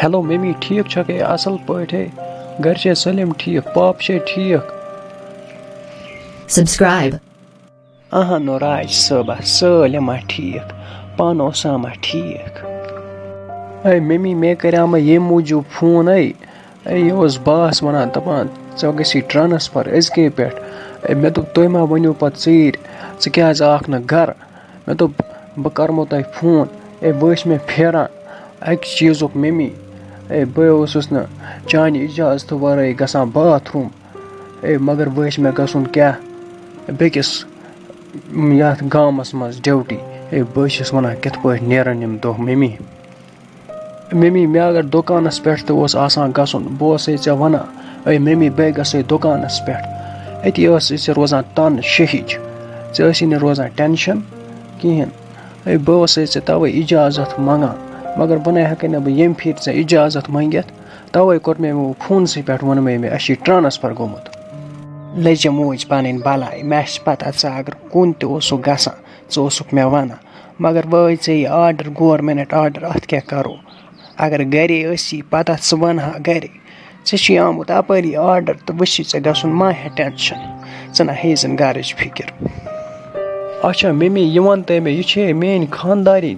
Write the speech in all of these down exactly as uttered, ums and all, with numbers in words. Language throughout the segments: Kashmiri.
ہیلو ممی، ٹھیٖک چھکھے؟ اَصٕل پٲٹھۍ ہے؟ گرِ چھے سٲلِم ٹھیٖک؟ پاپہٕ چھے ٹھیٖک؟ Subscribe. اہنو راج صٲبہ، سٲلِم ہا ٹھیٖک؟ پانہٕ اوسا ما ٹھیٖک؟ اے ممی، مےٚ کریٛاو ما ییٚمہِ موٗجوٗب فون؟ اے اے، یہِ اوس باس وَنان، دَپان، ژےٚ گژھی ٹرانسفر أزکے پٮ۪ٹھ۔ اے مےٚ دوٚپ، تُہۍ ما ؤنِو پَتہٕ ژیٖرۍ، ژٕ کیٛازِ آکھ نہٕ گرٕ؟ مےٚ دوٚپ، بہٕ کَرمو تۄہہِ فون۔ اے بہٕ ٲسۍ مےٚ پھیران اَکہِ چیٖزُک ممی۔ اے بہٕ اوسُس نہٕ چانہِ اِجازتہٕ وَرٲے گژھان باتھ روٗم۔ اے مگر وۄنۍ چھِ مےٚ گژھُن کیٛاہ، بیٚکِس یَتھ گامَس منٛز ڈیوٹی۔ اے بہٕ چھُس وَنان، کِتھ پٲٹھۍ نیرَن یِم دۄہ ممی؟ ممی، مےٚ اگر دُکانَس پٮ۪ٹھ تہِ اوس آسان گژھُن، بہٕ اوسَے ژےٚ وَنان، اے ممی، بہٕ گژھَے دُکانَس پٮ۪ٹھ۔ أتی ٲسٕے ژےٚ روزان تَن شیٚہِج، ژےٚ ٲسی نہٕ روزان ٹٮ۪نشَن کِہیٖنۍ۔ اے بہٕ اوسَے ژےٚ تَوَے اِجازت منٛگان، مگر وۄنۍ ہٮ۪کَے نہٕ بہٕ ییٚمہِ پھِرِ ژےٚ اِجازت منٛگِتھ۔ توے کوٚر مےٚ وۄنۍ فونسٕے پٮ۪ٹھ، ووٚن مےٚ، مےٚ اَسہِ چھِ ٹرانسفر گوٚمُت۔ لٔجہِ موج پَنٕنۍ بَلاے، مےٚ چھِ پَتہ ژٕ اگر کُن تہِ اوسُکھ گژھان، ژٕ اوسُکھ مےٚ وَنان۔ مگر وۄنۍ ژےٚ یہِ آرڈر، گورمٮ۪نٛٹ آرڈر، اَتھ کیٛاہ کَرو؟ اگر گَرے ٲسی پَتہ، ژٕ وَنہٕ ہا گَرے۔ ژےٚ چھُے آمُت اَپٲری آرڈر تہٕ وٕچھی ژےٚ گژھُن، ما ہےٚ ٹٮ۪نشَن، ژٕ نہ ہیٚیہِ زَن گَرٕچ فِکِر۔ اچھا ممی، یہِ وَن تہٕ مےٚ، یہِ چھے میٛٲنۍ خانٛدارِنۍ؟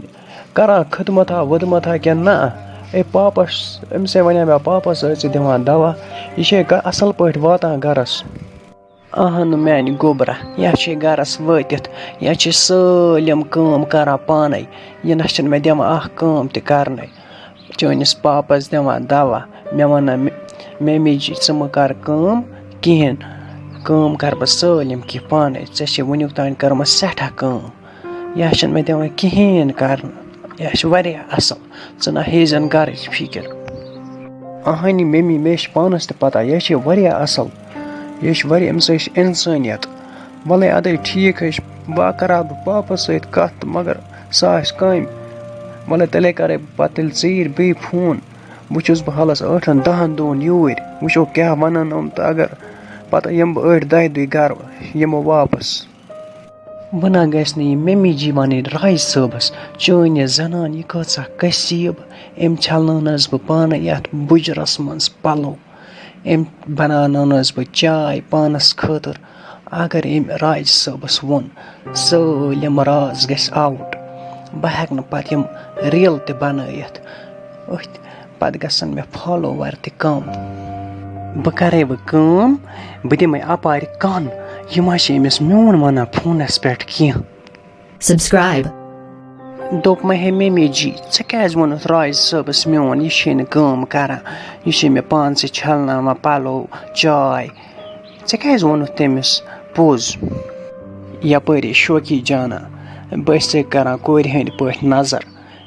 کران خدمت ہا ودمت ہا کِنہٕ نہ؟ اے پاپس، أمِسے وَنیٛا مےٚ، پاپس ٲسۍ ژٕ دِوان دوا، یہِ چھے کا-، اَصٕل پٲٹھۍ واتان گرس؟ اہن میٛانہِ گوٚبرا، یا چھے گرس وٲتِتھ، یا چھِ سٲلِم کٲم کران پانے۔ یہِ نہ چھِنہٕ مےٚ دِوان اکھ کٲم تہِ کرنَے۔ چٲنِس پاپس دِوان دوا، مےٚ وَنان، مے-، میمی جی، ژٕ مہٕ کر کٲم کِہیٖنۍ، کٲم کر بہٕ سٲلِم کینٛہہ پانے۔ ژےٚ چھے وٕنیُک تام کٔرمٕژ سٮ۪ٹھاہ کٲم۔ یہِ ہا چھَنہٕ مےٚ دِوان کِہیٖنۍ کَرنہٕ۔ یہِ ہا چھِ واریاہ اَصٕل۔ ژٕ نہ ہیٚیہِ زَن گَرٕچ فِکِر۔ اَہَنہِ ممی، مےٚ چھِ پانَس تہِ پَتہ، یہِ چھِ واریاہ اَصٕل۔ یہِ چھِ واریاہ، أمِس حظ چھِ اِنسٲنیت۔ وَلَے اَدَے ٹھیٖک حظ چھِ، بہٕ کَرٕ ہا بہٕ پاپَس سۭتۍ کَتھ تہٕ مگر سُہ آسہِ کامہِ۔ وَلَے تیٚلے کَرَے بہٕ پَتہٕ تیٚلہِ ژیٖرۍ بیٚیہِ فون۔ وۄنۍ چھُس بہٕ حالَس ٲٹھَن دَہَن دۄہَن یوٗرۍ۔ وٕچھو کیٛاہ وَنَن یِم تہٕ اگر پَتہٕ یِمہٕ بہٕ ٲٹھِ دَہہِ دۄہہِ گَرٕ، یِمو واپَس۔ بہٕ نہ گژھِ نہٕ یہِ ممی جی وَنٕنۍ راج صٲبَس، چٲنۍ یہِ زَنان یہِ کۭژاہ قصیٖب، أمۍ چھَلنٲونَس بہٕ پانَے یَتھ بُجرَس منٛز پَلو، أمۍ بَناونٲونَس بہٕ چاے پانَس خٲطرٕ۔ اگر أمۍ راج صٲبَس ووٚن، سٲلِم راز گژھِ آوُٹ، بہٕ ہٮ۪کہٕ نہٕ پَتہٕ یِم ریٖل تہِ بَنٲیِتھ۔ أتھۍ پَتہٕ گژھن مےٚ فالووَر تہِ کَم۔ بہٕ کَرَے وۄنۍ کٲم، بہٕ دِمَے اَپارِ کَن، یہِ ما چھِ أمِس میون وَنان فونَس پٮ۪ٹھ کینٛہہ۔ Subscribe. دوٚپ مےٚ، ہے ممی جی، ژےٚ کیٛازِ ووٚنُتھ راج صٲبَس میون یہِ چھے نہٕ کٲم کَران، یہِ چھے مےٚ پانسٕے چھَلناوان پَلو، چاے، ژےٚ کیٛازِ ووٚنُتھ تٔمِس پوٚز؟ یَپٲرۍ شوقی جانا، بہٕ ٲسۍ ژےٚ کَران کورِ ہٕنٛدۍ پٲٹھۍ نظر۔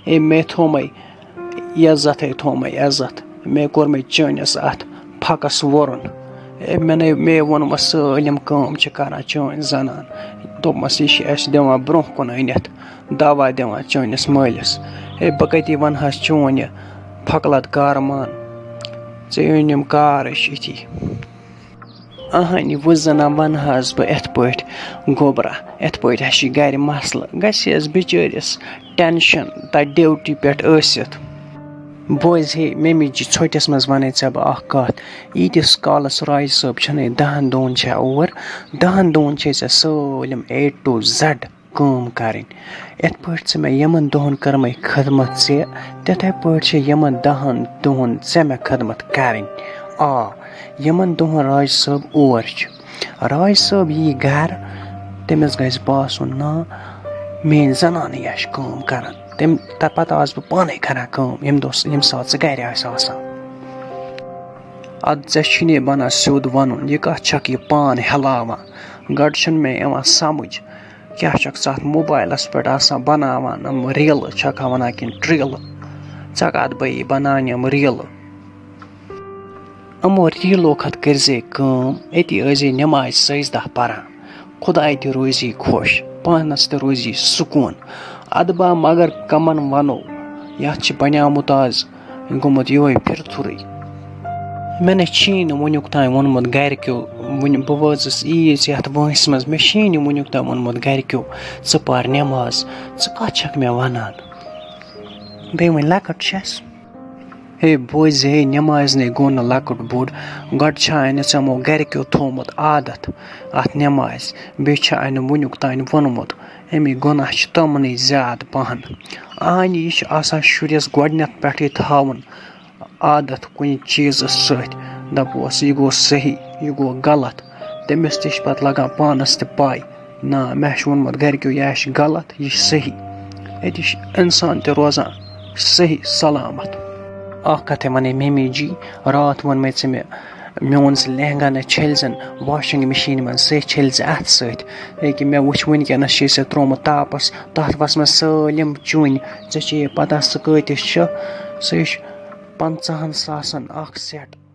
اے مےٚ تھوٚمَے عزت، ہے تھوٚمَے عزت، مےٚ کوٚرمَے چٲنِس اَتھ پھَکَس وورُن۔ اے مےٚ نے، مے ووٚنمَس سٲلِم کٲم چھِ کَران چٲنۍ زَنان۔ دوٚپمَس، یہِ چھِ اَسہِ دِوان برٛونٛہہ کُن أنِتھ، دَوا دِوان چٲنِس مٲلِس۔ اے بہٕ کَتی وَنہٕ ہَس چون یہِ پھۄکہٕ لَد کارمان؟ ژےٚ أنۍ یِم کار أسۍ یِتھی۔ اہنہِ، وۄنۍ زَنہ وَنہٕ ہَس بہٕ یِتھ پٲٹھۍ گوٚبرا، یِتھ پٲٹھۍ ہا چھِ گَرِ مسلہٕ، گژھِ ہَس بِچٲرِس ٹٮ۪نشَن تَتہِ ڈیوٹی پٮ۪ٹھ ٲسِتھ۔ بوزِ ہے ممی جی، ژھۄٹِس منٛز وَنَے ژےٚ بہٕ اَکھ کَتھ، ییٖتِس کالَس راج صٲب چھَنَے دَہَن دۄہَن چھےٚ اور، دَہَن دۄہَن چھے ژےٚ سٲلِم A to Z کٲم کَرٕنۍ۔ یِتھ پٲٹھۍ ژٕ مےٚ یِمَن دۄہَن کٔرمَے خدمت ژےٚ، تِتھَے پٲٹھۍ چھِ یِمَن دَہَن دۄہَن ژےٚ مےٚ خدمت کَرٕنۍ۔ آ، یِمَن دۄہَن راج صٲب اور چھُ، راج صٲب یی گَرٕ، تٔمِس گژھِ باسُن، نا، میٛٲنۍ زَنانٕے یہِ چھِ کٲم کَران۔ تٔمۍ، تَمہِ پَتہٕ آسہٕ بہٕ پانَے کَران کٲم، ییٚمہِ دۄہ، ییٚمہِ ساتہٕ سُہ گَرِ آسہِ آسان۔ اَدٕ ژےٚ چھُے نہٕ بَنان سیوٚد وَنُن، یہِ کَتھ چھَکھ یہِ پانہٕ ہٮ۪لاوان؟ گۄڈٕ چھُنہٕ مےٚ یِوان سَمٕجھ۔ کیٛاہ چھَکھ ژٕ اَتھ موبایلَس پٮ۪ٹھ آسان بَناوان یِم ریٖلہٕ چھَکھا وَنان کِنہٕ ٹرٛیٖلہٕ؟ ژےٚ کَتھ بَیی بَناونہِ یِم ریٖلہٕ؟ یِمو ریٖلو کھۄتہٕ کٔرۍ زِ کٲم، أتی ٲسۍ زِ نٮ۪مازِ سٔجدہ پَران، خۄداے تہِ روزِ خۄش، پانَس تہِ روزِ سکوٗن۔ اَدٕ با مگر کَمَن وَنو، یَتھ چھِ بَنیٛومُت آز گوٚمُت یِہوٚے پھِرتھُرٕے۔ مےٚ نَے چھی نہٕ وٕنیُک تام ووٚنمُت گَرِکیو، وٕنہِ بہٕ وٲژٕس عیٖذ یَتھ وٲنٛسہِ منٛز، مےٚ چھی نہٕ وٕنیُک تام ووٚنمُت گَرِکیو، ژٕ پَر نٮ۪ماز، ژٕ کَتھ چھَکھ مےٚ وَنان؟ بیٚیہِ وۄنۍ لۄکٕٹ چھَس۔ ہے بوزِ، ہے نٮ۪مازِ نَے گوٚو نہٕ لۄکُٹ بوٚڑ، گۄڈٕ چھا نہٕ ژےٚ یِمو گَرِکیو تھوٚومُت عادت اَتھ نٮ۪مازِ، بیٚیہِ چھا نہٕ وٕنیُک تام ووٚنمُت، اَمی گۄناہ چھِ تِمنٕے زیادٕ پَہَن۔ اہنہِ، یہِ چھُ آسان شُرِس گۄڈٕنٮ۪تھ پٮ۪ٹھٕے تھاوُن عادت کُنہِ چیٖزَس سۭتۍ، دَپوس، یہِ گوٚو صحیح، یہِ گوٚو غلط، تٔمِس تہِ چھِ پَتہٕ لَگان پانَس تہِ پَے۔ نہ، مےٚ چھُ ووٚنمُت گَرِکیو، یہِ ہا چھِ غلط، یہِ چھِ صحیح۔ أتی چھِ اِنسان تہِ روزان صحیح سلامت۔ اَکھ کَتھَے وَنے ممی جی، راتھ ووٚن مےٚ ژےٚ مےٚ، میون سُہ لہنگا نہ چھٔلۍ زَن واشنگ مِشیٖن منٛز، سُہ چھٔلۍ زِ اَتھٕ سۭتۍ۔ ییٚکیٛاہ مےٚ وٕچھ وٕنکیٚنَس چھِ ژےٚ ترٛوومُت تاپَس، تَتھ وَس منٛز سٲلِم چُنۍ۔ ژےٚ چھے یہِ پَتہ سُہ کۭتِس چھُ؟ سُہ چھُ پنٛژاہَن ساسَن اَکھ سٮ۪ٹ۔